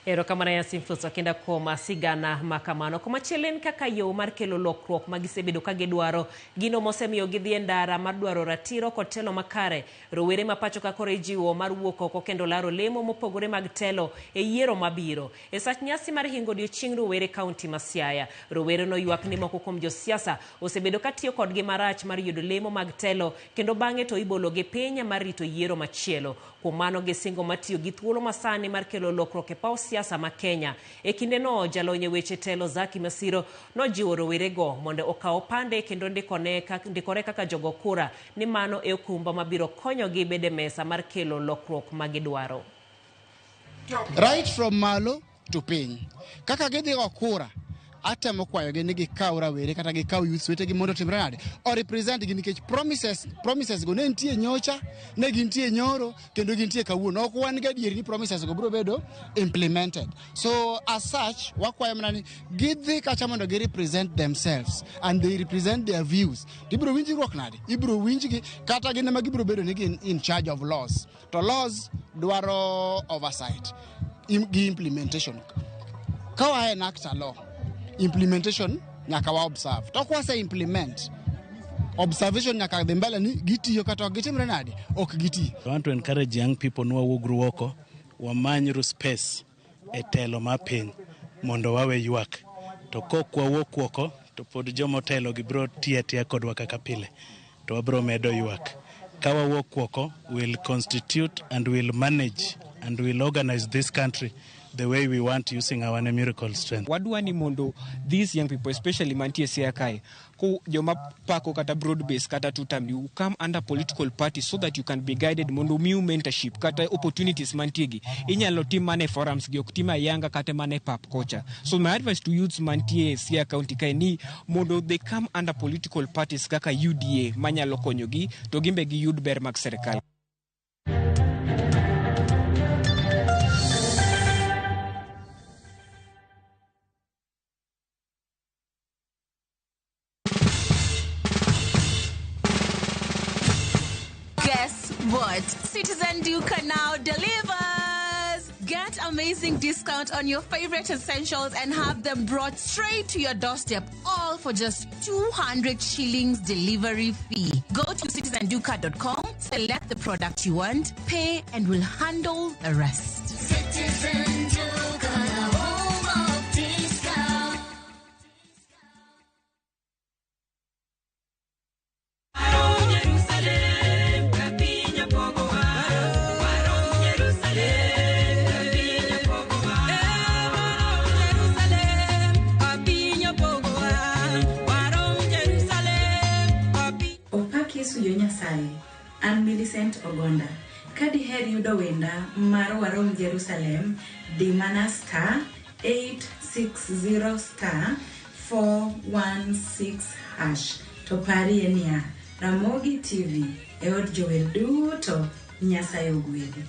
Erokamano ya Simfus Okinda kuom sigana ma kamano. Komachielo en kaka yo mar kelo lokruok ma gisebedo ka gidwaro, gino mosemiyo gidhi e ndara mar dwaro ratiro kod telo makare. Rowere ma pacho ka koro ijiwo mar wuok oko kendo laro lemo mopogore mag telo e yiero mabiro. E sach nyasi mar hingo odiochieng rowere kaunti ma Siaya, rowere noywak ni moko kuom josiasa osebedo ka tiyo kodgi marach mar yudo lemo mag telo kendo bang'e to ibologi piny mar rito yiero machielo. Kuom mano gisingo mar tiyo gi thuolo masani mar kelo lokruok e paw siasa ma Kenya. E kindeno jalony e weche telo Zaki Masiro nojiwo rowerego mondo okaw opande kendo ndikore kaka jogo kura ni mano e okumba mabiro konyogi bedo e mesa mar kelo lokruok ma gidwaro. Right from malo to piny. Kaka gidhi go kura, atemo kwayogi ni gikaw rawere kata gikaw youths wetegi mondo otimre nade? O represent gi nikech promises go ne nitie nyocha, ne gintie nyoro, kendo gintie kawuono. Ok wan gadieri ni promises go biro bedo implemented. So as such, wakwayo mana ni gidhi kacha mondo gi represent themselves and they represent their views. Ibiro winjruok nade? Ibiro winjgi kata gin ema gibiro bedo ni gin in charge of laws. To laws dwaro oversight gi implementation. Ka wa enact a law, implementation nyaka wa observe. To kwa se implement, observation nyaka dhi mbele ni gitiyo kata ok gitimre nade? Ok giti. I want to encourage young people ni wawuog oko, wamanyru space e telo ma piny mondo wawe ywak. To kok wawuok oko, to pod jomotelo gi biro tiyo atiya kodwa kaka pile, to wabiro medo ywak. Ka wawuok oko, we'll constitute and we'll manage and we'll organize this country the way we want using our numerical strength. Wadwa ni mondo these young people, especially mantie Siaya kae, ko joma pako kata broad base kata two term, you come under political party so that you can be guided mondo miu mentorship kata opportunities mantie gi. Inyalo tim mana e forums gi, ok tim ayanga kata mana e pap kocha. So my advice to youths mantie Siaya County kae ni mondo they come under political parties kaka UDA manyalo konyogi to gimbe giyud ber mag serikal. Guess what? Citizen Duka now delivers! Get amazing discount on your favorite essentials and have them brought straight to your doorstep, all for just 200 shillings delivery fee. Go to citizenduka.com, select the product you want, pay, and we'll handle the rest. Citizen Duka, the home of discount. Opak Yesu yo Nyasaye. An Millicent Ogonda. Ka diher yudo wenda mar Warom Jerusalem, di mana star 860 star 416 hash. To parie niya, Ramogi TV e od jower duto. Nyasaye ogwedhi.